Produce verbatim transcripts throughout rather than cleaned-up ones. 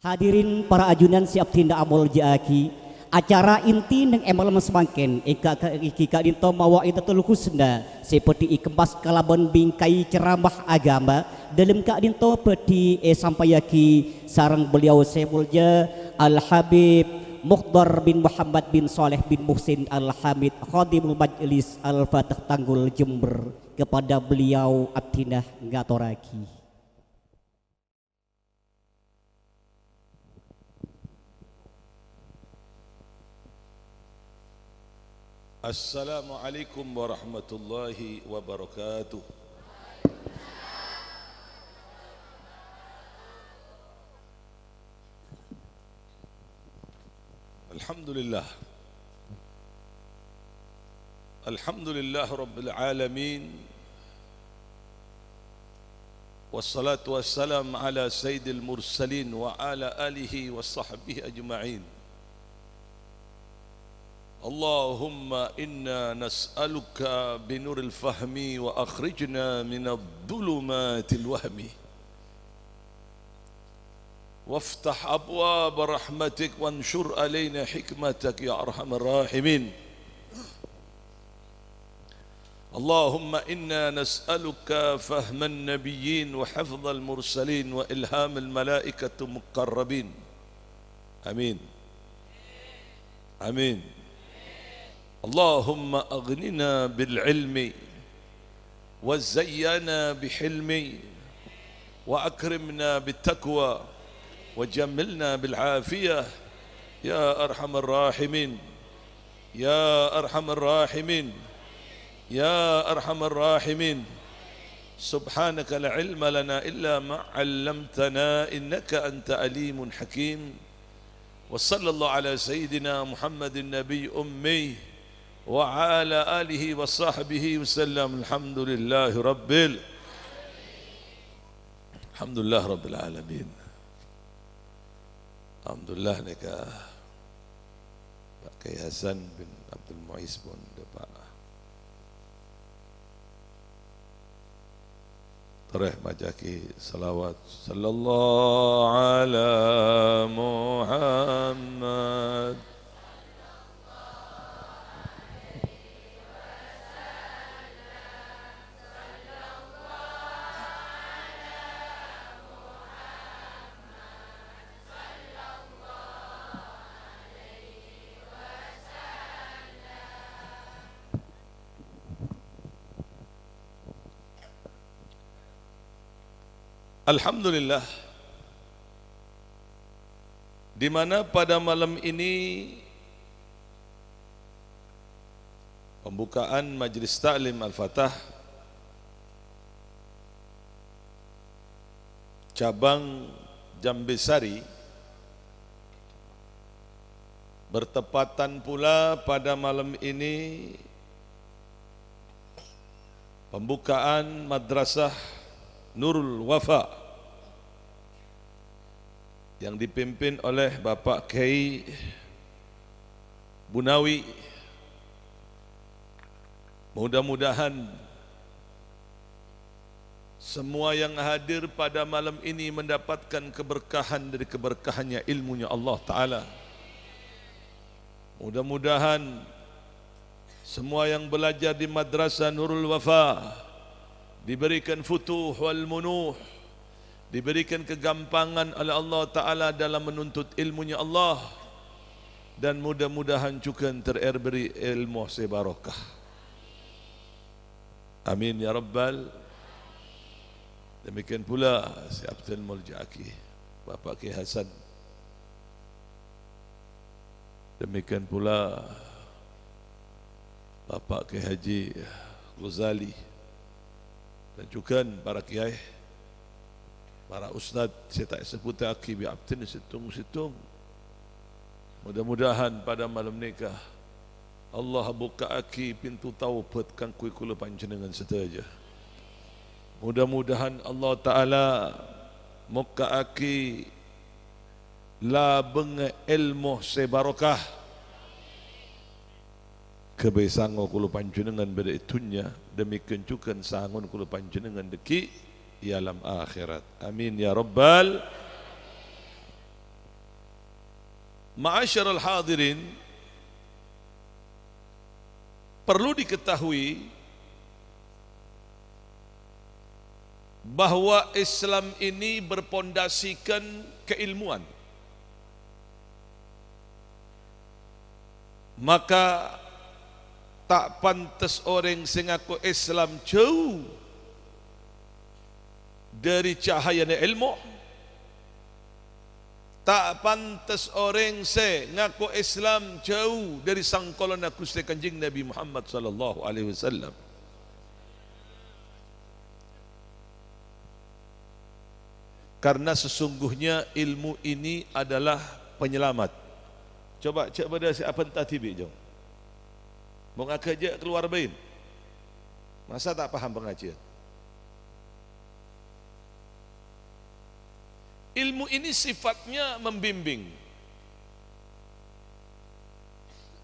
Hadirin para ajunan sè abdhina amolja'aghi, acara inti neng è malem samangkèn èngka-, ènggi ka'dinto Mawa'idatul Husna sè bhâdhi èkemmas kalabân bingkai ceramah agama. Dhâlem ka'dinto bhâdhi èsampayaghi sareng beliau sè molja Al-Habib Mukhdar bin Muhammad bin Saleh bin Muhsin Al-Hamid, Khadimul Majlis Al-Fatah Tanggul Jember. Kepada beliau abdhina ngatorraghi. Assalamualaikum warahmatullahi wabarakatuh. Alhamdulillah. Alhamdulillah Rabbil Alamin. Wassalatu wassalam ala sayyidil mursalin wa ala alihi wa sahbihi ajma'in. Allahumma inna nas'aluka binuril fahmi wa akhrijna minadh dhulumatil wahmi. Waftah abwaba rahmatik wansyur alaina hikmatak ya arhamar rahimin. Allahumma inna nas'aluka fahman nabiyyin wa hifdzal mursalin wa ilhamal malaikatil muqarrabin. Amin. Amin. Allahumma aghnina bil ilmi, wa zayyana bi hilmi, wa akrimna bit taqwa, wa jammilna bil afiyah, ya arhamar rahimin, ya arhamar rahimin, ya arhamar rahimin. Subhanaka la ilma lana illa ma 'allamtana, innaka anta alimun hakim. Wa sallallahu ala sayyidina Muhammadin nabi ummi wa ala alihi wa sahbihi wa sallam. Alhamdulillahi rabbil, alhamdulillah rabbil alamin. Alhamdulillah nèka Pak Kiai Hasan bin Abdul Muiz pon dâpa' Torè maca'aghi salawat. Sallallahu ala Muhammad. Alhamdulillah, di mana pada malam ini pembukaan Majelis Taklim Al-Fatah cabang Jambesari bertepatan pula pada malam ini pembukaan Madrasah Nurul Wafa yang dipimpin oleh Bapak Kiai Bunawi. Mudah-mudahan semua yang hadir pada malam ini mendapatkan keberkahan dari keberkahannya ilmunya Allah Ta'ala. Mudah-mudahan semua yang belajar di Madrasah Nurul Wafa diberikan futuh wal munuh, diberikan kegampangan oleh Allah Ta'ala dalam menuntut ilmunya Allah, dan mudah-mudahan juga terberi ilmu sè barokah. Amin ya rabbal. Demikian pula sè abdhina molja'aghi Bapak Kiai Hasan. Demikian pula Bapak Kiai Haji Ghazali dan juga para kiai, para ustad sè ta' èsebbhuttaghi bi' abdhina sèttong-sèttong. Mudah-mudahan pada malam nèka Allah bukka'aghi pintu taubat kaangghuy kaulâ panjhennengngan sadhâjâ. Mudah-mudahan Allah Ta'ala mokka'aghi labângnga èlmo sè barokah. Ghâbây sango kaulâ panjhennengngan bâdâ è dhunnya, demikian juga sangon kaulâ panjhennengngan dhâggi' è alam akhèrat. Amin ya rabbal. Ma'asyiral hadirin, perlu diketahui bahwa Islam ini berpondasikan keilmuan. Maka, ta' pantes orèng sè ngako Islam jhâu dhâri cahayana èlmo. Ta' pantes orèng sè ngako Islam jhâu dhâri sangkolanna Ghustè Kanjeng Nabi Muhammad sallallahu alaihi wasallam. Karena sesungguhnya ilmu ini adalah penyelamat. Coba, jhâ' bâdâ sè abânta dhibi', Jong. Mon aghâjâ' kalowar bhâi. Masa ta' paham pangajiân? Ilmu ini sifatnya membimbing.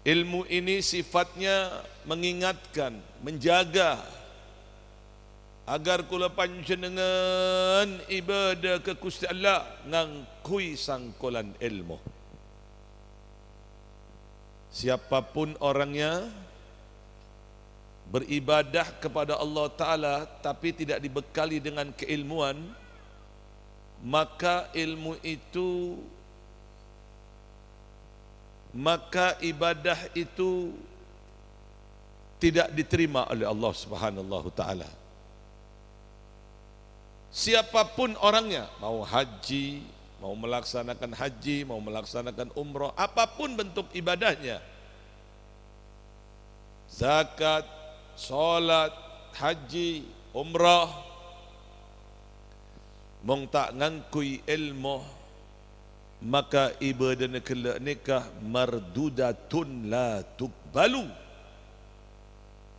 Ilmu ini sifatnya mengingatkan, menjaga, agar kaulâ panjhennengngan ibadah ka Ghustè Allah ngangghuy sangkolan èlmo. Siapapun orangnya beribadah kepada Allah Ta'ala tapi tidak dibekali dengan keilmuan, maka ilmu itu, maka ibadah itu tidak diterima oleh Allah Subhanahu wa Ta'ala. Siapapun orangnya, mau haji, mau melaksanakan haji, mau melaksanakan umroh, apapun bentuk ibadahnya, zakat, sholat, haji, umroh, mon ta' ngangghuy èlmo, maka ibadana ghellâ' nèka mardudatun la tuqbalu.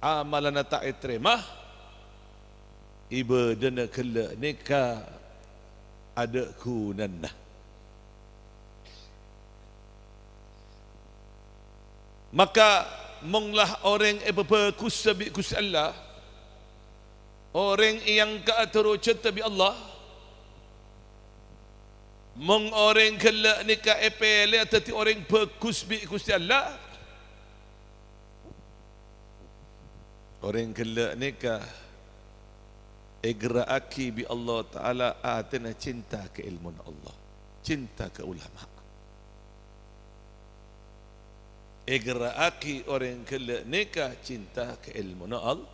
Amalanna ta' ètarèma, ibadana ghellâ' nèka adâ' ghunana. Maka, mon la orèng èpabhâghusa bi' Ghustè Allah, orèng èangka'a dârâjhâddhâ bi' Allah, mon orèng ghellâ' nèka èpèlè dhâddhi orèng bhâghus bi' Ghustè Allah, orèng ghellâ' nèka ègherra'aghi bi' Allah Ta'ala atèna cinta ka èlmona Allah, cinta ka ulama. Ègherra'aghi orèng ghellâ' nèka cinta ka èlmona Allah.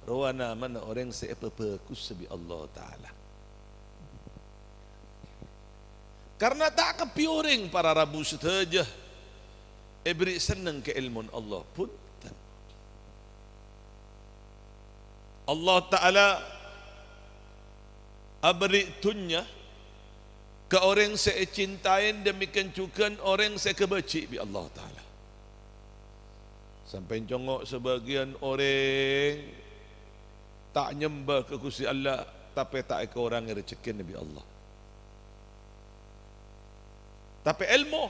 Rowa namana orèng sè èpabhâghusa bi' Allah Ta'ala. Karna ta' kabbhi orèng, para rabu sadhâjâ, èberri' senneng ka èlmona Allah. Bhunten. Allah Ta'ala aberri' dhunnya ka orèng sè ècintaè, demikian jhughân orèng sè èkabâji' bi' Allah Ta'ala. Sampè' congngo' sabâgiyân orèng ta' nyembâ ka Ghustè Allah, tapè ta' èkorangè rejekkèna bi' Allah. Tapè èlmo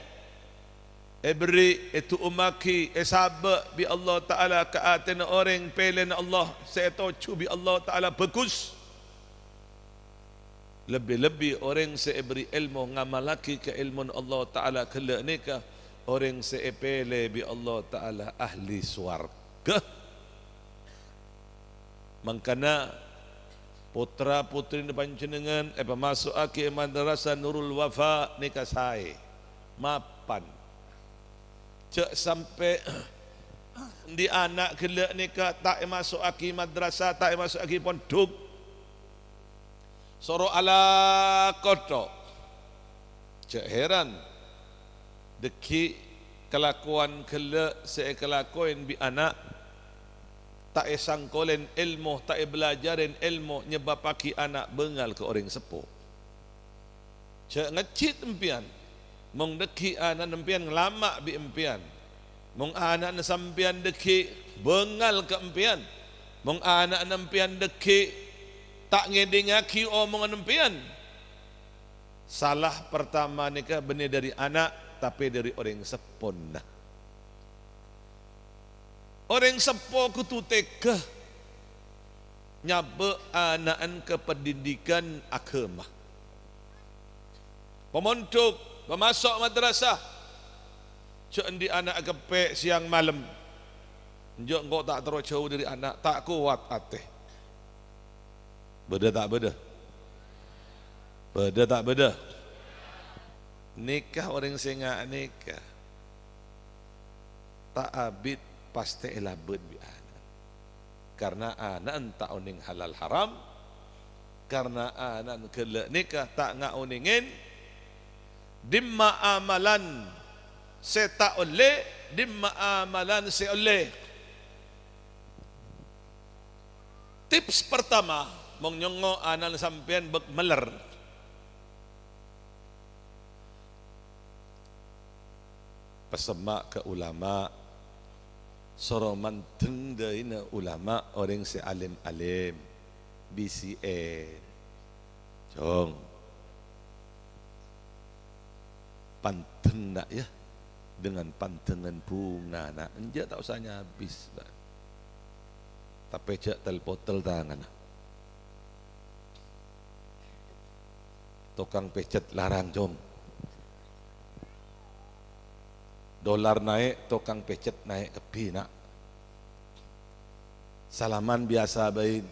èberri', èdu'ummaghi, èsabâ' bi' Allah Ta'ala ka atèna orèng pèlèna Allah sè ètojjhu bi' Allah Ta'ala bhâghus. Lebbi-lebbi orèng sè èberri' èlmo ngamallaghi ka èlmona Allah Ta'ala ghellâ' nèka orèng sè èpèlè bi' Allah Ta'ala ahli sowarghâ. Mangkana, potra-potrina panjhennengngan èpamaso'aghi è Madrasah Nurul Wafa nèka saè, mapan. Jhâ' sampè' andi' ana' ghellâ' nèka ta' èmaso'aghi madrasah, ta' èmaso'aghi pondhuk. Soro alako tok. Jhâ' heran, dhâggi' kalakowan ghellâ' sè èkalakoè bi' ana', ta' èsangkolè èlmo, ta' èbâlâjârè èlmo, nyebbhâbbhâghi ana' bângal ka orèng seppo. Jhâ' ngejjhit empèyan, mon dhâggi' ana'na empèyan ngalama' bi' empèyan. Mon ana'na sampèyan dhâggi' bângal ka empèyan. Mon ana'na empèyan dhâggi' ta' ngèdingngaghi omonganna empèyan. Sala partama nèka bânnè dhâri ana', tapè dhâri orèng seppona. Orèng seppo kodhu tegghâ nyabâ' ana'na ka pendidikan aghâma. Pamondhuk Pamaso' madrasah, jhâ' andi' ana' keppè' sèyang malem. Enjâ' engko' ta' terro jhâu dhâri ana', ta' kowat atè. Bâdâ ta' bâdâ? Bâdâ ta' bâdâ? Nèka orèng sè nga-, nèka ta' abit pastè èlabân bi' ana'. Karna ana'en ta' onèng halal haram, karna ana'en ghellâ' nèka ta' ngaonèngè dimma amalan sè ta' ollè, dimma amalan sè ollè. Tips pertama, mon nyongngo' ana'na sampèyan bâk mèller. Pasemma' ka ulama, soro mandeng dâina ulama orèng sè alim-alim, bisi'è. Jhung. Pandeng, na', ya, dengan pandengan bunga, na'. Enjâ' ta' osa nyabis, na'. Tapè jhâ' tel-potel tanganna. Tokang pècèt larang, Jhung. Dolar naè', tokang pècèt naè' kabbhi, na'. Salaman biyasa bhâi,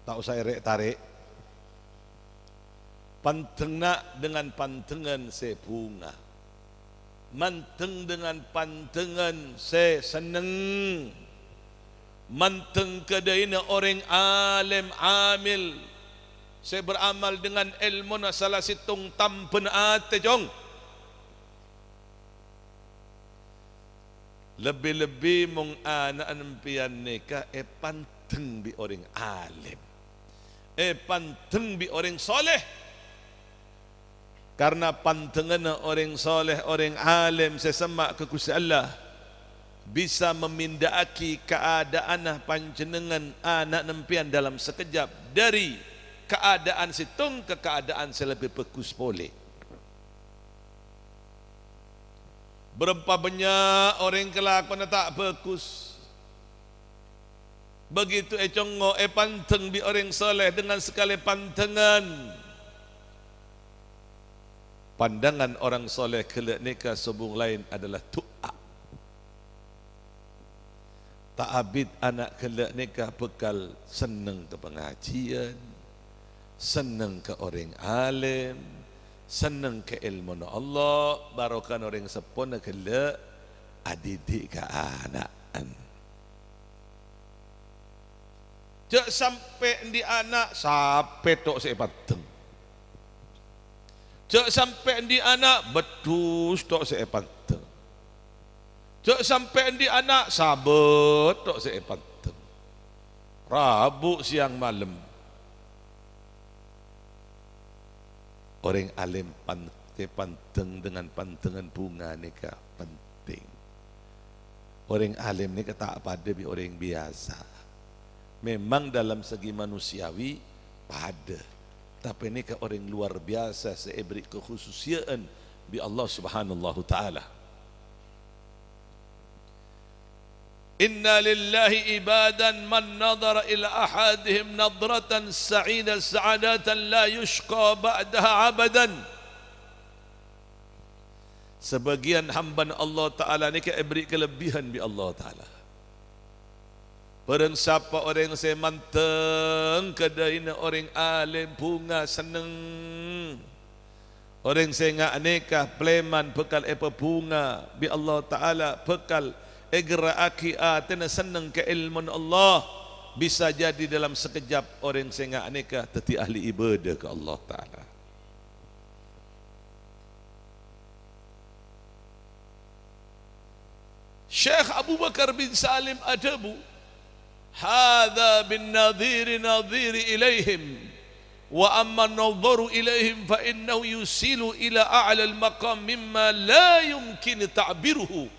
ta' osa èrè'-tarè'. Pandeng, na', dengan pandengan sè bhunga. Mandeng dengan pandengan sè senneng. Mandeng ka dâina orèng alim amil sè beramal dengan èlmona sala sèttong tambhâna atè, Jhung. Lebbi-lebbi mon ana'na sampèyan nèka èpandeng bi' orèng alim, èpandeng bi' orèng soleh. Karna pandenganna orèng soleh, orèng alim sè semma' ka Ghustè Allah, bisa maminda'aghi kaada'anna panjhennengngan ana'na sampèyan dalam sakejjhâp, dâri kaada'an sèttong ka kaada'an sè lebbi bhâghus polè. Bârâmpa bânnya' orèng kalakowanna ta' bhâghus. Begitu ècongngo', èpandeng bi' orèng soleh dengan sakalè pandengan. Pandangan orang soleh ghellâ' nèka sobung laèn adalah du'a. Ta' abit ana' ghellâ' nèka bhâkal senneng ka pangajiyân, senneng ka orèng alim, senneng ka èlmona Allah, barokana orèng seppona ghellâ' adidik ka ana'en. Jhâ' sampè' andi' ana' sapè tok sè èpandeng. Jhâ' sampè' andi' ana' beddhus tok sè èpandeng. Jhâ' sampè' andi' ana' Sabât tok sè èpandeng. Rabu sèyang malem. Orèng alim pan-, èpandeng dengan pandengan bhunga nèka penting. Orèng alim nèka ta' padâ bi' orèng biyasa. Memang dalam segi manusiawi padâ, tapè nèka orèng luar biyasa sè èberri' kakhususiya'an bi' Allah Subhanahu wa Ta'ala. Inna lillahi ibadan man nadhara ila ahadihim nadratan sa'ida sa'adatan la yusyqa ba'daha abadan. Sabâgiyân hambâna Allah Ta'ala nèka èberri' kalebbiyan bi' Allah Ta'ala. Bârâng sapa orèng sè mandeng ka dâina orèng alim bhunga senneng. Orèng sè nga' nèka palèman bhâkal èpabhunga bi' Allah Ta'ala, bhâkal ègherra'aghi atèna senneng ka èlmona Allah. Bisa jadi dalam sakejjhâp orèng sè nga' nèka dhâddhi ahli ibâdâ ka Allah Ta'ala. Syekh Abu Bakar bin Salim adhâbu, "Hadza bin nadhiri nadhiri ilaihim, wa amma nadharu ilaihim fa innahu yusilu ila a'lal maqam mimma la yumkin ta'biruhu."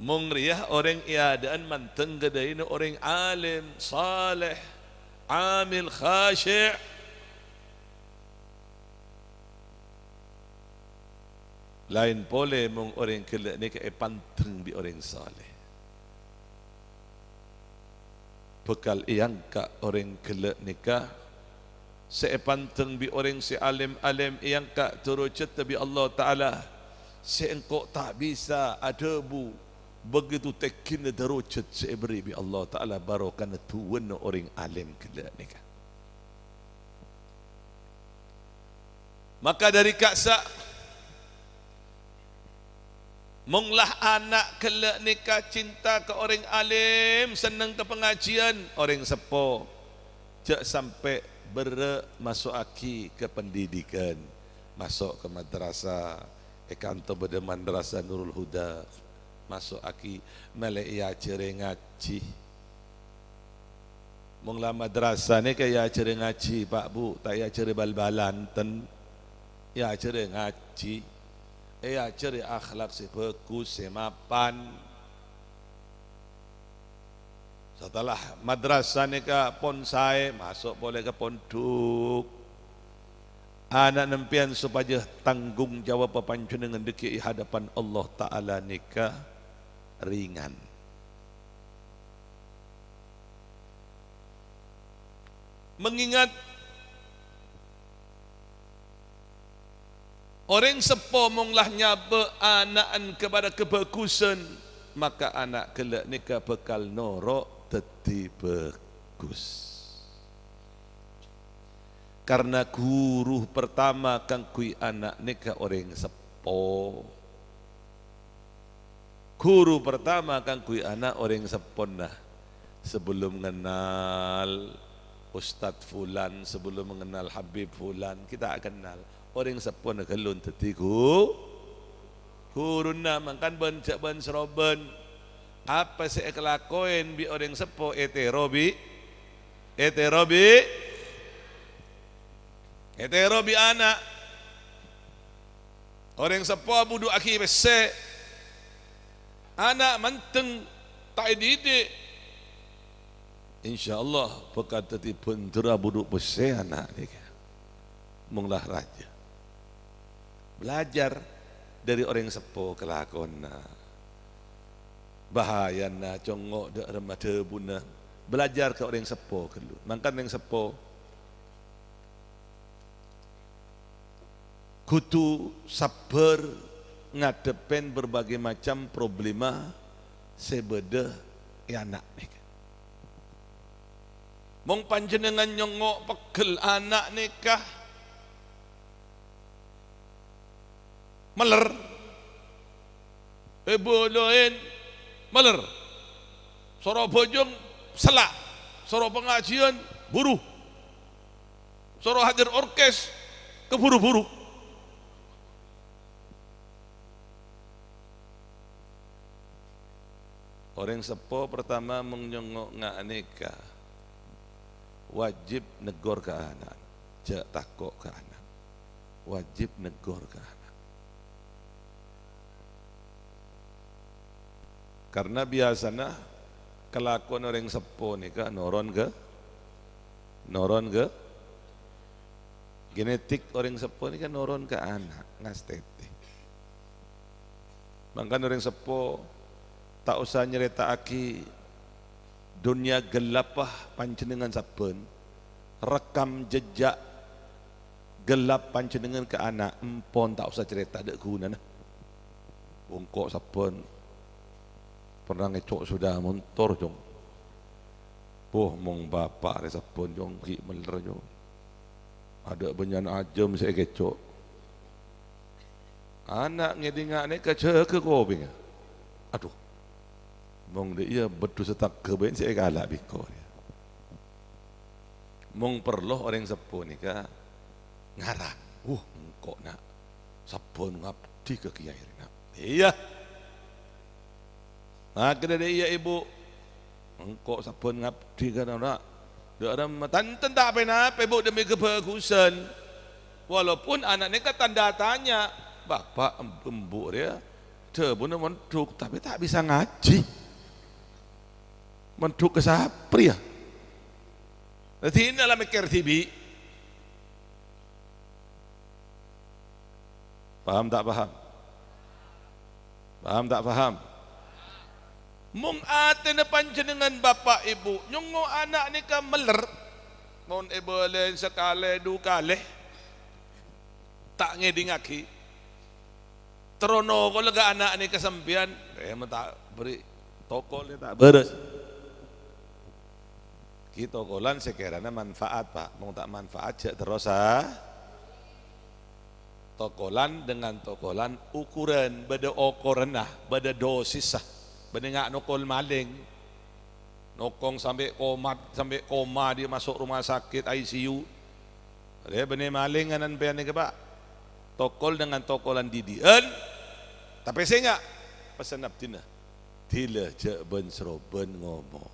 Mon rèya orèng è adâ'ân mandeng ka dâina orèng alim, saleh, amil, khasyi'. Laèn polè mon orèng ghellâ' nèka èpandeng bi' orèng saleh. Bhâkal èangka' orèng ghellâ' nèka sè èpandeng bi' orèng sè alèm-alèm èangka' dârâjhâddhâ bi' Allah Ta'ala, sè engko' ta' bisa adhâbu, begitu tèngghina dârâjhât sè èberri' bi' Allah Ta'ala barokana du'âna orèng alèm ghellâ' nèka. Maka dâri ka'issa', mon la ana' ghellâ' nèka cinta ka orèng alèm, senneng ka pangajiyân, orèng seppo jhâ' sampè' berrâ' maso'aghi ka pendidikan, maso' ka madrasah, è kanto bâdâ Madrasah Nurul Huda, maso'aghi mèlè èajhârè ngajhi. Mon la madrasah nèka èajhârè ngajhi, Pa', Bu', ta' èajhârè bal-balan, ten. Èajhârè ngajhi, èajhârè akhlak sè bhâghus, sè mapan. Setelah madrasah nèka pon saè, maso' polè ka pondhuk. Ana' sampèyan sopajâ tanggung jawab panjhennengngan dhâggi' è hadapan Allah Ta'ala nèka ringan. Mengingat orèng seppo mon la nyabâ' ana'na kabâdâ kabhâghusân, maka ana' ghellâ' nèka bhâkal noro' dhâddhi bhâghus. Karna ghuru pertama kaangghuy ana' nèka orèng seppo. Ghuru pertama kaangghuy ana' orèng seppona. Sebelum ngennal Ustadz Fulan, sebelum ngennal Habib Fulan, kita kennal. Orèng seppona ghâllu dhâddhi ghu-, ghuruna, mangkana bân jhâ' bân-sarobân. Apa sè èkalakowè bi' orèng seppo ètèro bi', ètèro bi', ètèro bi' ana'. Orèng seppo abhudhu'aghi pèssè, ana' mandeng ta' èdidik, insyaallah bhâkal dhâddhi bhender abhudhu' pèssè ana' nèka. Mon la rajâ. Belajar dâri orèng seppo kalakowanna. Bahayana, congngo' dâ' remma dhâbuna. Belajar ka orèng seppo ghâllu. Mangkana orèng seppo kodhu sabbhâr ngadhebbhi berbagai macam problema sè bâdâ è ana' nèka. Mon panjhennengngan nyongngo' pegghel ana' nèka mèller, èbâlâi mèller, soro bhâjâng sella', soro pangajiyân buru, soro hadir orkes kabhuru-bhuru. Orèng seppo pertama mon nyongngo' nga' nèka wajib negghor ka ana', jhâ' tako' ka ana'. Wajib negghor ka ana'. Karna biyasana kalakowan orèng seppo nèka noron ka, noron ka Genetik orèng seppo nèka noron ka ana', ngastètè. Mangkana orèng seppo ta' osa nyarèta'aghi dhunnya ghellâbbhâ panjhennengngan sabbhân, rekam jejak ghellâb panjhennengngan ka ana', empon ta' osa carèta, dâ' ghunana. Engko' sabbhân pernah ngèco' sepèda montor, Cong. Boh, mon bapa' rè sabbhân, Cong, ghi' mèller, Cong. Adâ' bânnya'na ajâm sè èkèco'. Ana' ngèdingngaghi ka jâgâ kopèngnga. Adhu. Mon dâ' iyâ bâdhu sè tagghâ bhâi sè èkala' bi' engko' rèya. Mon parlo orèng seppo nèka ngarang. "Wuh, engko' na' sabbhân ngabdhi ka kèyaè rèya, na'." Iyâ. Maka dâri iyâ, Ibu, engko' sabbhân ngabdhi ka na'. Dâ' remma, tan-, tan ta' ponapa, Ibu, demi kabhâghusân. Walaupun ana' nèka tanda tanya, bapa' em-, embu' rèya dhâbuna mondhuk, tapè ta' bisa ngajhi. Mondhuk ka sapa rèya? Dhâddhi, la mèkkèr dhibi'. Paham ta' paham? Paham ta' paham? Mon atèna panjhennengngan bapa' ibu nyongngo' ana' nèka mèller, Mon èbâlâi sakalè, du kalè, ta' ngèdingngaghi. Terro nokola ka ana' nèka sampèyan, eh, ma' ta' bâri' tokol, ta' bârâs. Ghi tokolan sè kèrana manfaat, Pak. Mon ta' manfaat, jhâ' terro, ah. Tokolan dengan tokolan ukoran, bâdâ okoranna, bâdâ dosissa. Bânnè nga' nokol malèng. Nokong sampè' komat, sampè' koma, dia masuk rumah sakit, I C U. Rè bânnè malèng ana' sampèyan nèka, Pak. Tokol dengan tokolan didi'ân, tapè sènga', pessen abdhina. Dhilâ jhâ' bân-srobân ngomong.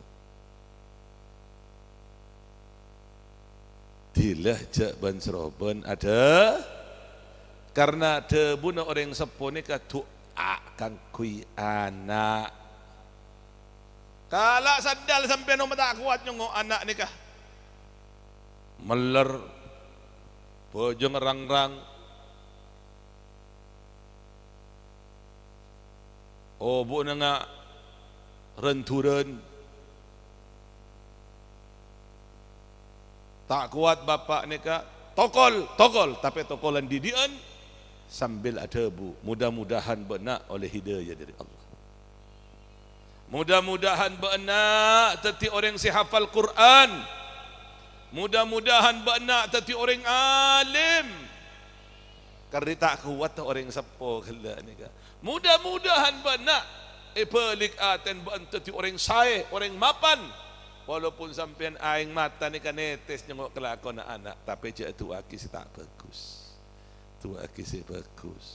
Dhilâ jhâ' bân-srobân adhâ-, karna dhâbuna orèng seppo nèka du'a kaangghuy ana'. Kala' sandal sampèyan omma ta' kowat nyongngo' ana' nèka. Mèller, bhâjângnga rang-rang. Obu'na nga' rân-dhurân. Ta' kowat bapa' nèka, tokol, tokol, tapè tokolan didi'ân sambil adhâbu, "Mudah-mudahan bâ'na ollè hidayah dâri Allah. Mudah-mudahan bâ'na dhâddhi orèng sè hafal Qur'an. Mudah-mudahan bâ'na dhâddhi orèng alim." Karè ta' kowat orèng seppo ghellâ' nèka. Mudah-mudahan bâ'na èbâlik atèn bâ'na dhâddhi orèng saè, orèng mapan. Walaupun sampèyan aèng mata nèka nètès nyongngo' kalakowanna ana', tapè jhâ' du'aaghi sè ta' bhâghus. Du'aaghi sè bhâghus.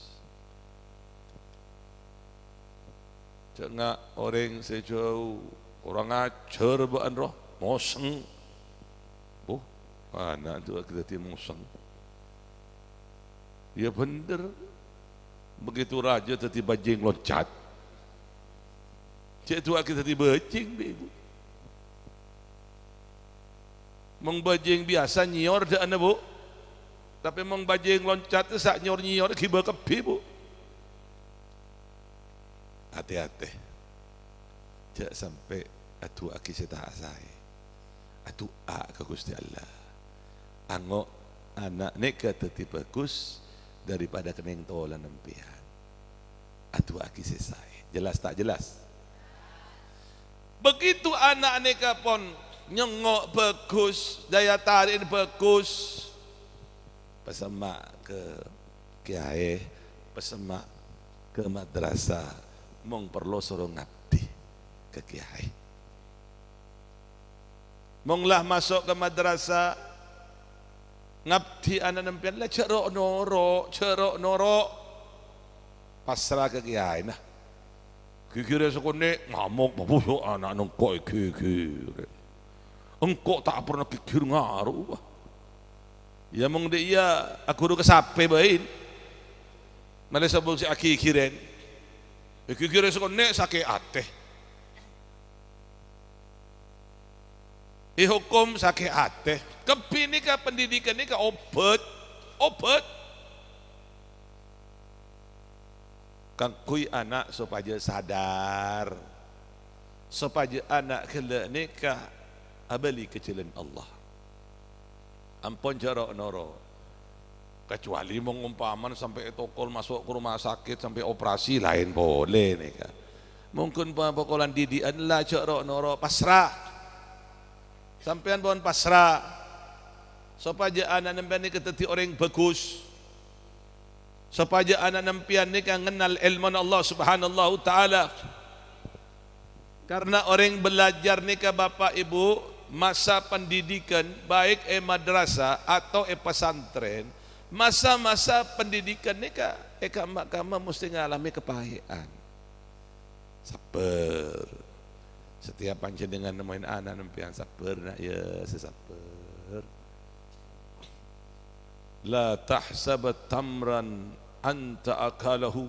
Jhâ' nga' orèng sè jhâu, kurang ajhâr bâ'na rowa, mosèng. Buh, ana' du'aaghi dhâddhi mosèng. Iyâ bhender. Begitu rajâ dhâddhi bajing loncat. Jhâ' du'aaghi dhâddhi bajing, bi' ibu. Mon bajing biyasa nyèyor dhâ'na, Bu. Tapè mon bajing loncat, sa' nyèyor-nyèyor ghibâ kabbhi, Bu. Atè-atè. Jhâ' sampè' adu'aaghi sè ta' saè. Adu'a ka Ghustè Allah. Ango' ana' nèka dhâddhi bhâghus daripada kennèng tolan sampèyan. Adu'aaghi sè saè. Jelas ta' jelas? Begitu ana' nèka pon nyongngo' bhâghus, daya tarikna bhâghus, pasemma' ka kèyaè, pasemma' ka madrasah, mon parlo soro ngabdi ka kèyaè. Mon la maso' ka madrasah, ngabdi ana' sampèyan, la jhâ' ro'-noro', jhâ' ro'-noro'. Pasra ka kèyaèna. Ghighirè sakonè' ngamok, "Mabuso' ana' engko' èghighirè. Engko' ta' parna ghighir ngaro, wah." Iyâ, mon dâ' iyâ aghuru ka sapè bhâi. Malè sabâng sè aghighirèn. Èghighirè sakonè' sakè' atè. Èhokom sakè' atè. Kabbhi nèka, pendidikan nèka obât. Obât. Kaangghuy ana' sopajâ sadar. Sopajâ ana' ghellâ' nèka abâli ka jhâlân Allah. Ampon jhâ' ro'-noro'. Kecuali mon ompamana sampè' ètokol maso' ka rumah sakit, sampè' operasi, laèn polè nèka. Mon ghun pa-, pokolan didi'ân la jhâ' ro'-noro', pasra. Sampèyan pon pasra. Sopajâ ana' sampèyan nèka dhâddhi orèng bhâghus. Sopajâ ana' sampèyan nèka ngennal èlmona Allah Subhanahu wa Ta'ala. Karna orèng belajar nèka, Bapa', Ibu, masa pendidikan, baik è madrasah atau è pesantren, masa-masa pendidikan nèka è kamma-kamma mesti ngalamè kapaè'an. Sabbhâr. Setiap panjhennengngan nemmoè ana' sampèyan, sabbhâr, na', yâ, sè sabbhâr. "La tahsab tamran anta akalahu,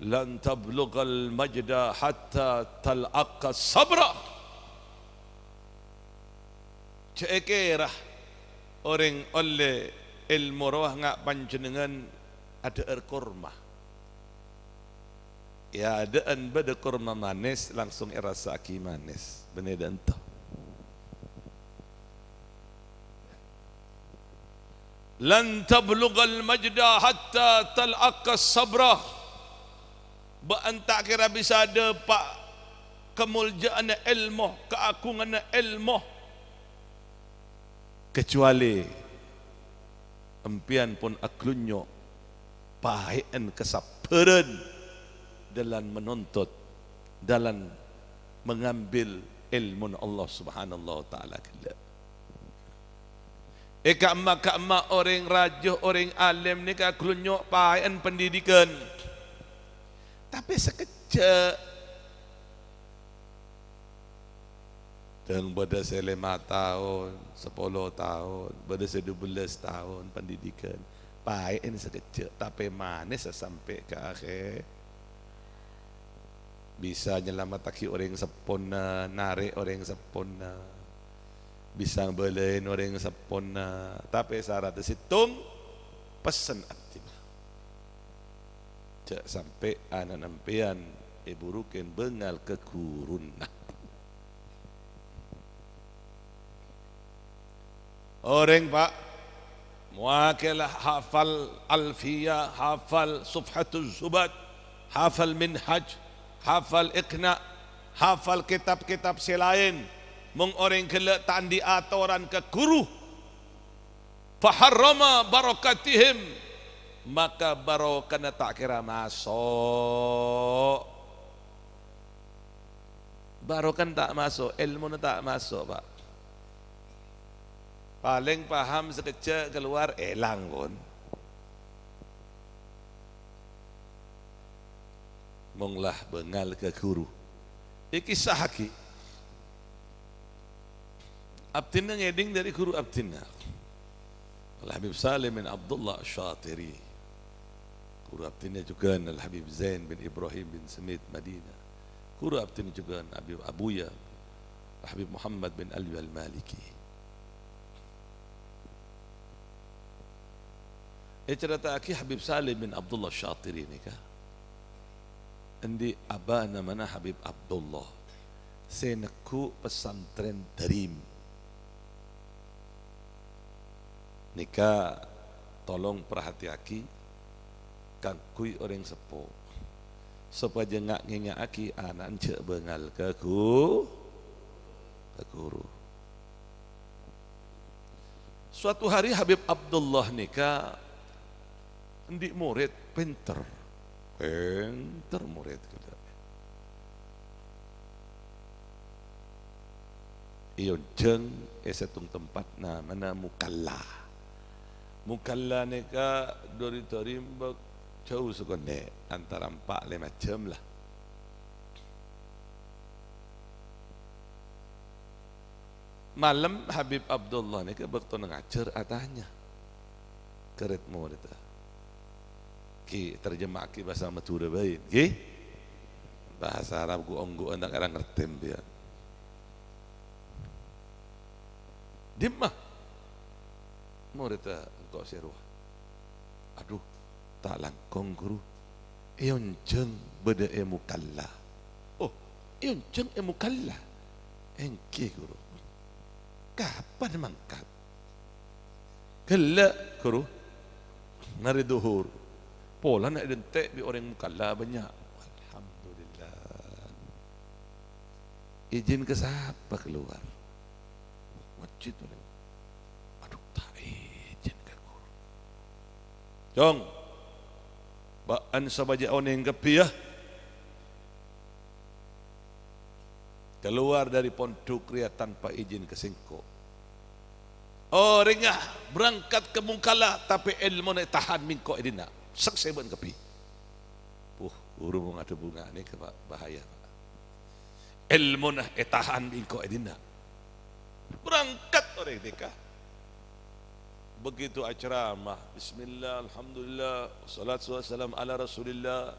lan tablughal majda hatta tal'aqa sabra." Jhâ' èkèra orèng ollè èlmo rowa nga' panjhennengngan adhâ'âr korma. È adâ'ân bâdâ korma manis, langsung èrassa'aghi manis. Bânnè dâ' ento. "Lan tablughal majda hatta tal'aqas sabra." Bâ'na ta' kèra bisa dâpa' kamoljâ'ânna èlmo, kaagunganna èlmo, kecuali empèyan pon aghâlunyo' paè'en kasabbhârân dâlân menuntut, dâlân mengambil èlmona Allah Subhanahu wa Ta'ala ghellâ'. È ka'emma-ka'emma orèng rajâ, orèng alèm nèka aghâlunyo' paè'en pendidikan. Tapè sakejjhâ'. Dâng bâdâ sè lèma taon, sapolo taon, bâdâ sè dubellâs taon pendidikan. Paè'en sakejjhâ', tapè manè sasampè' ka akhèr. Bisa nyalamettaghi orèng seppona, narè' orèng seppona, bisa bâlâi orèng seppona, tapè saradhâ sèttong, pessen abdhina. Jhâ' sampè' ana'na empèyan èburukè bângal ka ghuruna. Orèng, Pa', mowakkèla hafal Alfiyah, hafal Tuhfatuz Zuhad, hafal Minhaj, hafal Iqna', hafal kètab-kètab sè laèn. Mon orèng ghellâ' ta' andi' atoran ka ghuru, "faharrama barakatihim," maka barokana ta' kèra maso'. Barokana ta' maso', èlmona ta' maso', Pa'. Palèng paham sakejjhâ' kalowar, èlang, pon. Mon la bângal ka ghuru. Èkissa'aghi. Abdhina ngèdhing dâri ghuru abdhina, Al-Habib Salim bin Abdullah Asy-Syatiri. Ghuru abdhina jhughân Al-Habib Zain bin Ibrahim bin Semit Madinah. Ghuru abdhina jhughân Habib Abuya, Al-Habib Muhammad bin Alwi Al-Maliki. Ècarèta'aghi Habib Salim bin Abdullah Syatiri nèka, andi' abâ namana Habib Abdullah, sè neggu' pesantren Darim. Nèka tolong parhatèyaghi kaangghuy orèng seppo, sopajâ nga'-, ngènga'aghi ana'na jhâ' bângal ka ghu-, ka ghuru. Suatu hari Habib Abdullah nèka andi' morèd pènter. Pènter morèd ghellâ'. Èonjhâng è sèttong tempat namana Mukalla. Mukalla nèka dâri Darim bâk-, jhâu sakonè', antara empa' lèma jhâm la. Malem Habib Abdullah nèka bâktona ngajhâr atanya ka rèd-morèdda. Ghi, terjemahaghi bhâsa Madhurâ bhâi, ghi. Bhâsa Arab ghu-ongghuwân ta' kèra ngartè empèyan. "Dimma morèdda engko' sè rowa?" "Adhu, ta' langkong, Ghuru. Èonjhâng bâdâ è Mukalla." "Oh, èonjhâng è Mukalla?" "Èngghi, Ghuru." "Kapan mangkat?" "Ghellâ', Ghuru. Marè dhuhur. Polana èdhânte' bi' orèng Mukalla bânnya'." Alhamdulillah. Ijin ka sapa kalowar? Masjid, Ghuru. "Adhu, ta' ijin ka Ghuru." "Cong, bâ'na sopajâ onèng kabbhi, yâ. Kalowar dâri pondhuk rèya tanpa ijin ka sèngko'. Orèngnga berangkat ka Mukalla, tapè èlmona ètahan bi' engko' è dinna'. Saksè bâ'na kabbhi." Puh, ghuru mon adhâbu nga' nèka, Pak, bahaya, Pak. Èlmona ètahan bi' engko' è dinna'. Berangkat orèng nèka. Begitu acaramah, "Bismillah, alhamdulillah, wassalatu wassalamu ala Rasulillah."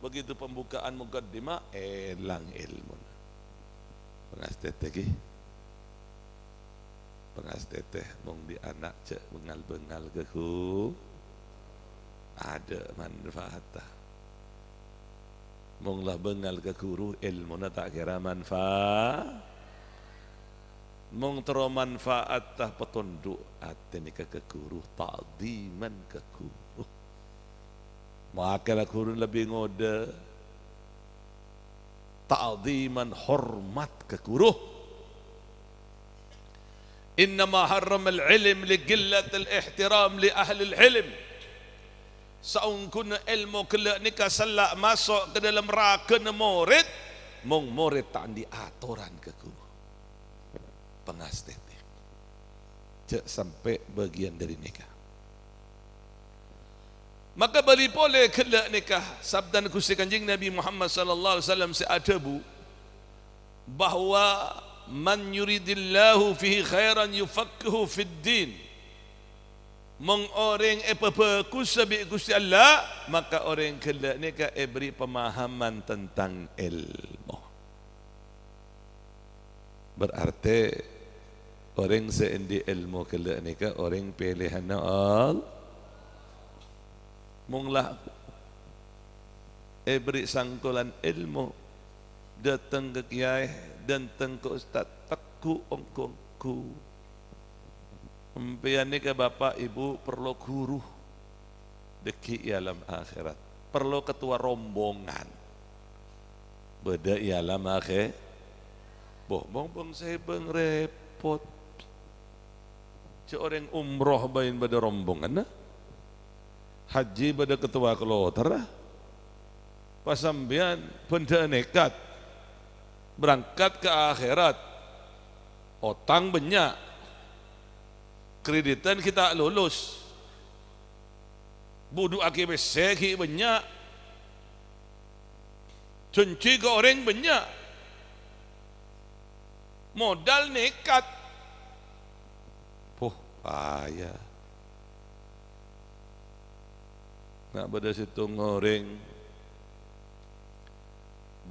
Begitu pembukaan mukaddimah, èlang èlmona. Pangastètè ghi. Pangastètè mon andi' ana' jhâ' bângal-bângal ka ghu-, adâ' manfaatta. Mon la bângal ka ghuru, èlmona ta' kèra manfa-, Mon terro manfaatta patondhu' atè nèka ka ghuru, ta'dhiman ka ghuru. Makè la ghuru lebbi ngodâ, ta'dhiman, hormat ka ghuru. "Innama harramal ilm li qillatil ihtiram li ahlil ilm." Saongghuna èlmo ghellâ' nèka sella' maso' ka dâlem ragâna morèd, mon morèd ta' andi' atoran ka ghuru. Pangastètè. Jhâ' sampè' bâgiyân dâri nèka. Maka bâli polè ghellâ' nèka, sabdhâna Ghustè Kanjeng Nabi Muhammad sallallahu alaihi wasallam sè adhâbu, bahwa, "Man yuridillahu fihi khairan yufaqqihhu fid din." Mon orèng èpabhâghusa bi' Ghustè Allah, maka orèng ghellâ' nèka èbherri' pemahaman tentang èlmo. Berarti orèng sè andi' èlmo ghellâ' nèka orèng pèlèyanna Allah. Mon la èbherri' sangkolan èlmo, dâteng ka kèyaè, dâteng ka ustad, tegghu' ongghu-ongghu. Sampèyan nèka, Bapa', Ibu, parlo ghuru. Dâgghi' è alam akhèrat. Parlo ketua rombongan. Bâdâ è alam akhè-, boh, mon bângsa bâng rèpot. Jhâ' orèng umroh bhâi bâdâ rombonganna. Haji bâdâ ketua kloterra. Pas sampèyan bân dâ' nèkat berangkat ka akhèrat. Otang bânnya'. Kreditan ghi' ta' lulus. Budhu'aghi pèssè ghi' bânnya'. Jhânjhi ka orèng bânnya'. Modal nèkat. Poh, paya. Na' bâdâ sèttong orèng,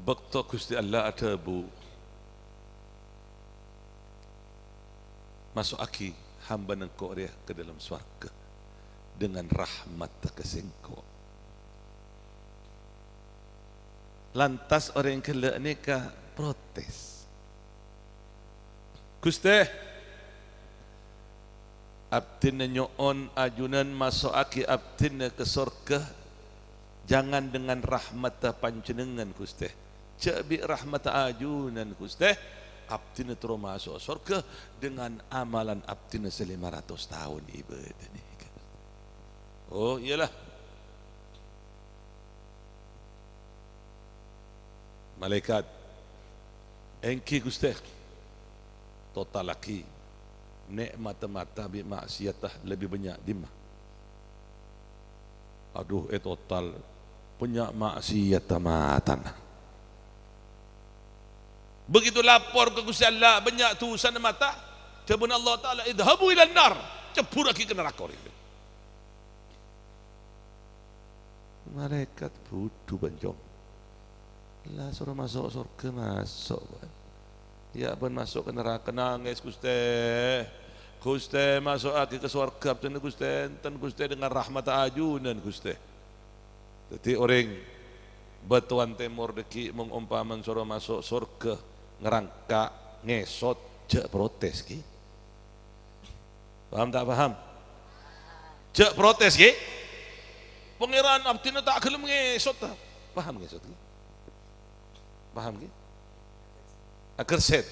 bâkto Ghustè Allah adhâbu, "Maso'aghi hambana Engko' rèya ka dâlem sowarghâ dengan rahmatta ka sèngko'." Lantas orèng ghellâ' nèka protes, "Ghustè, abdhina nyo'on ajunan maso'aghi abdhina ka sowarghâ, jangan dengan rahmatta Panjhennengngan, Ghustè. Jhâ' bi' rahmatta ajunan, Ghustè, abdhina terro maso'a sowarghâ dengan amalan abdhina sè lèma ratos taon ibâdâ nèka." Oh, iyâlah. Malaèkat, "Èngghi, Ghustè. Totallaghi nè'matta mata bi' ma'siyatta lebbi bânnya' dimma?" Adhu, ètotal, bânnya' ma'siyatta matana. Begitu lapor ka Ghustè Allah, bânnya' dhusana mata, dhâbuna Allah Ta'ala, "Idhabu ilan nar, cebbhurraghi ka naraka." Malaèkat budhu, bân, Cong. La soro maso' sowarghâ, maso', bân. Yâ, bân maso' ka naraka, nangès, "Ghustè, Ghustè, maso'aghi ka sowarghâ abdhina, Ghustè, enten, Ghustè, dengan rahmatta ajunan, Ghustè." Dhâddhi orèng bâtowan tèmor dhâggi' mon ompama soro maso' sowarghâ ngrangka', ngèsot, jhâ' protes, ghi. Paham ta' paham? Jhâ' protes, ghi. Pangèran abdhina ta' ghellem ngèsot, ta? Paham ngèsot, ghi? Paham, ghi? Agersèt.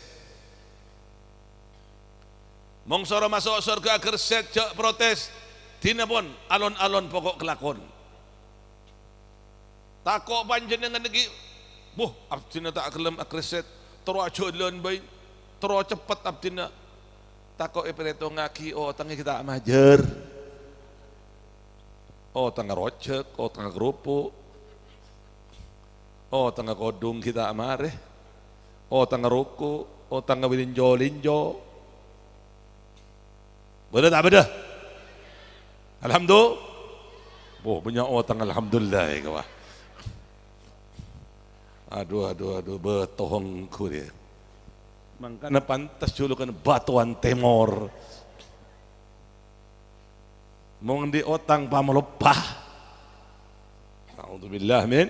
Mon soro maso' sowarghâ agersèt, jhâ' protes. Dinapon, alon-alon poko' kalakon. Tako' panjhennengngan ghi', "Buh, abdhina ta' ghellem agersèt, terro ajhâlân bhâi, terro ceppet abdhina." Tako' èparètongaghi otangngè ghi' ta' majâr. Otangnga rojhâk, otangnga kerupuk, otangnga kodhung ghi' ta' marè, otangnga roko', otangnga linjo-linjo. Bâdâ ta' bâdâ? Alhamdulillah. Wah, bânnya' otang, alhamdulillah, ya, wah. Adhu, adhu, adhu, bâto ongghu rèya. Mangkana pantes julukan bâtowan tèmor. Mon andi' otang pamaloppa. Naudzubillah min.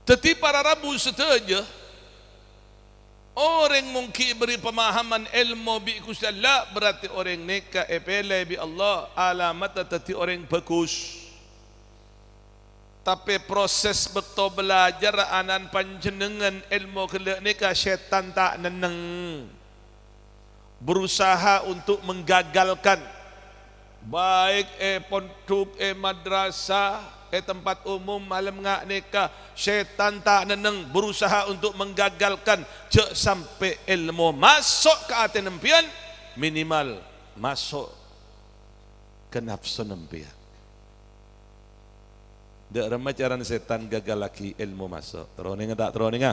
Dhâddhi, para rabu sadhâjâ, Orèng mon ghi' èberri' pemahaman èlmo bi' Ghustè Allah, berarti orèng nèka èpèlè bi' Allah, alamatta dhâddhi orèng bhâghus. Tapè proses bâkto bâlâjâr ana'na panjhennengngan èlmo ghellâ' nèka sètan ta' nenneng. Berusaha untuk menggagalkan. Baik è pondhuk, è madrasah, è tempat umum, malem nga' nèka, sètan ta' nenneng, berusaha untuk menggagalkan, jhâ' sampè' èlmo maso' ka atèna empèyan, minimal maso' ka napsona empèyan. Dâ' remma carana sètan gagallaghi èlmo maso'. Terro nènga ta' terro nènga?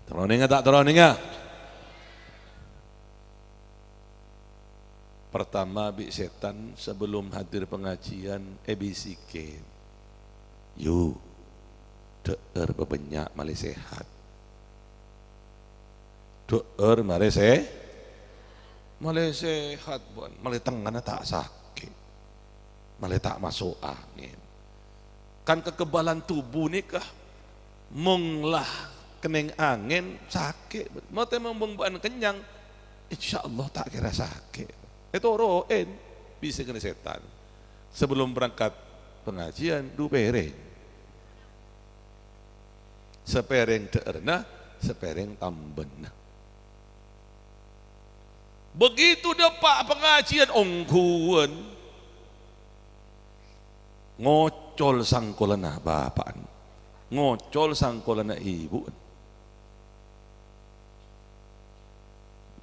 Terro nènga ta' terro nènga? Pertama, bi' sètan sabellum hadir pangajiân èbisikkè, "Yu, dhâ'âr pabânnya' malè sehat. Dhâ'âr malè se-, malè sehat, bân. Malè tengngana ta' sakè'. Malè ta' maso' angèn." Kan kekebalan tubuh nèka mon la kennèng angèn, sakè'. Matè mon bâ'na kennyang, insyaallah ta' kèra sakè'. Ètoro'è bisikna sètan. Sabellum berangkat pangajiân, du pèrèng. Sapèrèng dhâ'ârra, sapèrèng tambâna. Begitu dâpa' pangajiân, ongghuwân. Ngocol sangkolanna bapa'na. Ngocol sangkolanna ibu'na.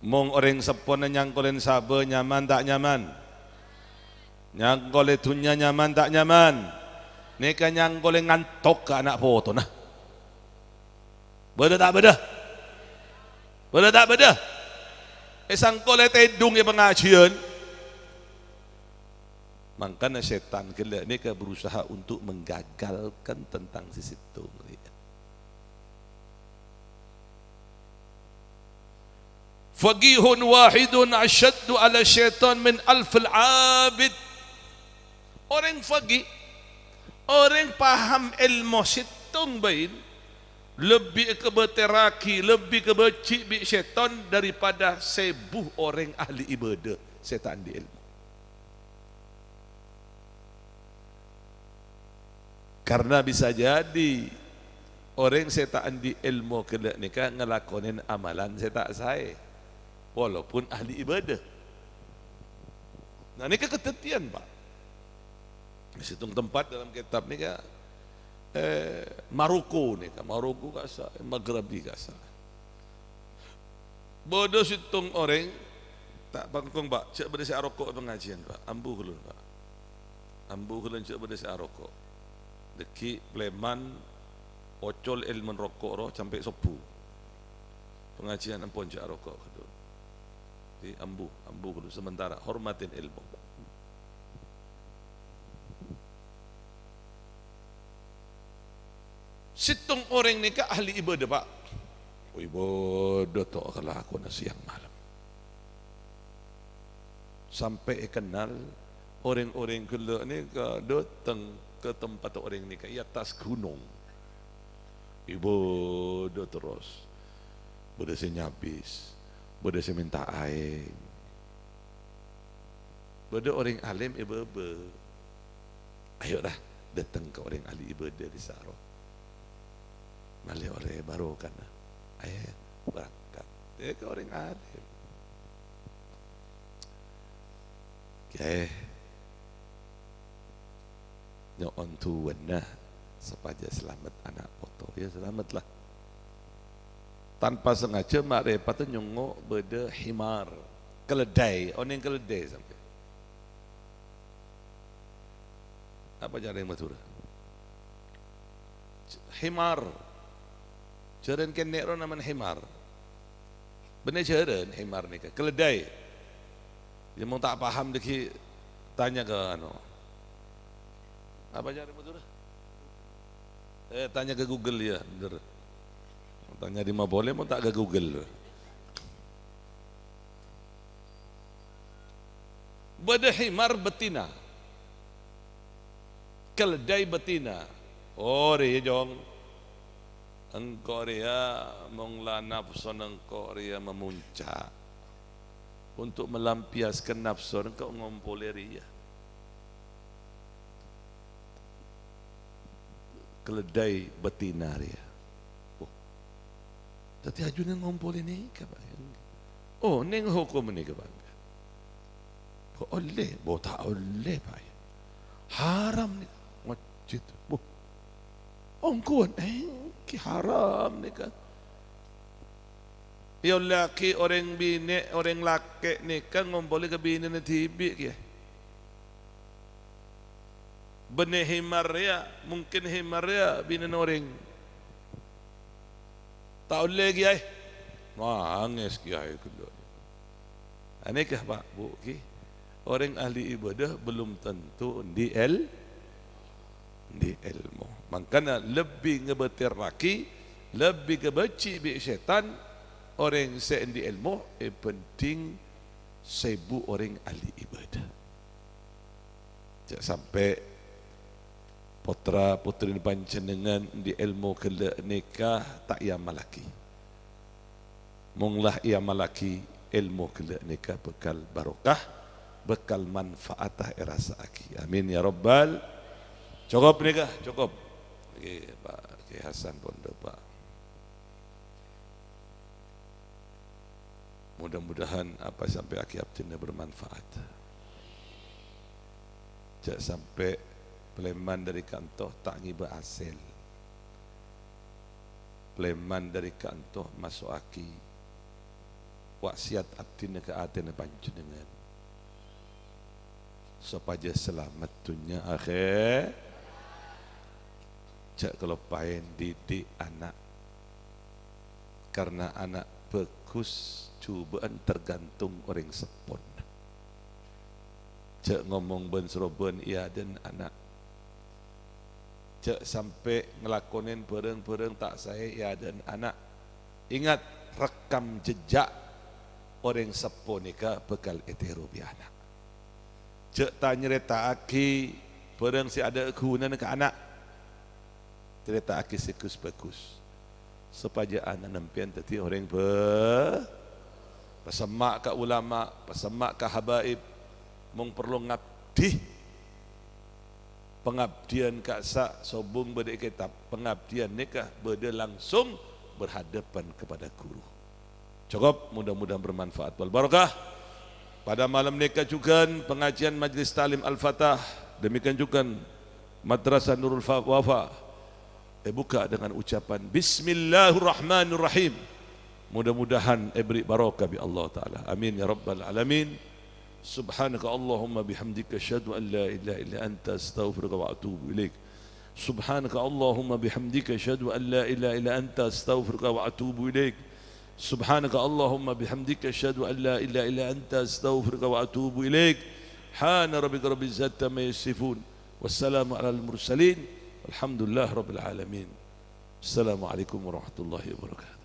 Mon orèng seppona nyangkolè sabâ nyaman ta' nyaman? Nyangkolè dhunnya nyaman ta' nyaman? Nèka nyangkolè ngantok ka ana' potona. Bâdâ ta' bâdâ? Bâdâ ta' bâdâ? Èsangkolè tèdung è pangajiân. Mangkana sètan ghellâ' nèka berusaha untuk menggagalkan tentang sè sèttong rèya. "Faqihun wahidun asyaddu 'ala syaitan min alfil 'abid." Orèng faqih, orèng paham èlmo sèttong bhâi, lebbi èkabâtèrraghi, lebbi èkabâji' bi' sètan daripada sèbu orèng ahli ibadah sè ta' andi' èlmo. Karna bisa jadi orèng sè ta' andi' èlmo ghellâ' nèka ngalakonè amalan sè ta' saè, walaupun ahli ibadah. Nah, nèka kadhâddhiyân, Pak. Sèttong tempat dalam kitab nèka, eh, Maroko nèka, Maroko ka'issa', Maghribi ka'issa'. Bâdâ sèttong orèng, ta' pangkong, Pak, jhâ' bâdâ sè aroko' è pangajiân, Pak. Ambu ghâllu, Pak. Ambu ghâllu jhâ' bâdâ sè aroko'. Dâgghi' plèman ocol èlmon roko' ro sampè' sobbhu. Pangajiân ampon jhâ' aroko' ghâllu. Di ambu, ambu ghâllu sementara, hormatin èlmo. Sèttong orèng nèka ahli ibadah, Pak. Ibadah ta' kalakona sèyang malem. Sampè' èkennal orèng-orèng ghellâ' nèka dâteng ka tempat orèng nèka è attas ghunong. Ibadah terros. Bâdâ sè nyabis, bâdâ sè mènta aèng. Bâdâ orèng alim è bâbâ. Ayo, ra, dâteng ka orèng ahli ibadah ka'issa' ro. Malè ollè barokana. Ayo, berangkat. È, ka orèng alim. Kèyaè. Nyo'on du'ana sopajâ salamet ana' poto. Ya, salamet la. Tanpa sengaja ma'rifat nyongngo' bâdâ himar. Keledai. Onèng keledai sampèyan? Apa jhârân Madhurâ? Himar. Jhârân kènè' ro namana himar. Bânnè jhârân himar nèka. Keledai. Ya, mon ta' paham dâgghi' tanya ka, anu. Apa jhârân Madhurâ? Eh, tanya ke Google, ya, bhender. Tanya di ma polè, mon ta' ka Google. Bâdâ himar betina. Keledai betina. Oh, rèya, Jong. Engko' rèya, mon la napsona engko' rèya mamunca'. Untuk melampiaskan napso engko' ngompolè rèya. Keledai betina rèya. Oh. Dhâddhi ajunna ngompolè nèka, Pak. Oh, neng hokom nèka, Pak. Bo ollè, bo ta' ollè, Pak. Haram nèka. Masjid. Bo. Ongghuwân ènggi haram nèka. Èollèyaghi orèng binè', orèng lakè' nèka ngompolè ka binèna dhibi', kèya. Bânnè himar rèya, mungkin himar rèya binèna orèng. Ta' ollè, Kèyaè. Nangès Kèyaè ghellâ'. Anèka, Pak, Bu, ghi. Orèng ahli ibadah belum tentu andi' èl-, andi' èlmo. Mangkana lebbi ngabâtèrraghi, lebbi kabâji' bi' sètan orèng sè andi' èlmo èbhânding sèbu orèng ahli ibadah. Jhâ' sampè' potra-potrina panjhennengngan andi' èlmo ghellâ' nèka ta' èamallaghi. Mon la èamallaghi, èlmo ghellâ' nèka bhâkal barokah, bhâkal manfaatta èrassa'aghi. Amin, ya Rabbal. Cokop nèka, cokop. Ngghi, Pak Kè Hasan Pondok, Pak. Mudah-mudahan apa sè èsampèyaghi abdhina bermanfaat. Jhâ' sampè' palèman dâri ka'ènto ta' ngibâ hasèl. Palèman dâri ka'ènto maso'aghi wasiat abdhina ka atèna panjhennengngan. Sopajâ salamet dhunnya akhèr. Jhâ' kaloppaè didik ana'. Karna ana' bhâghus jhubâ'ân tergantung orèng seppona. Jhâ' ngomong bân-sarobân è adâ'na ana'. Jhâ' sampè' ngalakonè bhârâng-bhârâng ta' saè è adâ'na ana'. Ingat, rekam jejak orèng seppo nèka bhâkal ètèro bi' ana'. Jhâ' ta-, nyarèta'aghi bhârâng sè adâ' ghunana ka ana'. Carèta'aghi sè ghus-bhâghus, sopajâ ana' sampèyan dhâddhi orèng bhâ-, pasemma' ka ulama, pasemma' ka habaib, mon parlo ngabdi. Pangabdiyân ka'issa' sobung bâdâ è kètab, pangabdiyân nèka bâdâ langsung berhadapan kepada guru. Cokop, mudah-mudahan bermanfaat wal barokah. Pada malam nèka jhughân pengajian Majelis Ta'lim Al-Fatah, demikian jhughân Madrasah Nurul Fa-, Wafa, èbukka' dengan ucapan Bismillahirrahmanirrahim. Mudah-mudahan èberri' barokah bi' Allah Ta'ala. Amin ya rabbal alamin. Subhanaka Allahumma bihamdika, asyhadu an la ilaha illa anta, astaghfiruka wa atubu ilaik. Subhanaka Allahumma bihamdika, asyhadu an la ilaha illa anta, astaghfiruka wa atubu ilaik. Subhanaka Allahumma bihamdika, asyhadu an la ilaha illa anta, astaghfiruka wa atubu ilaik. Subhana rabbika rabbil izzati amma yasifun. Wassalamu alal mursalin. Walhamdulillahi rabbil alamin. Assalamualaikum warahmatullahi wabarakatuh.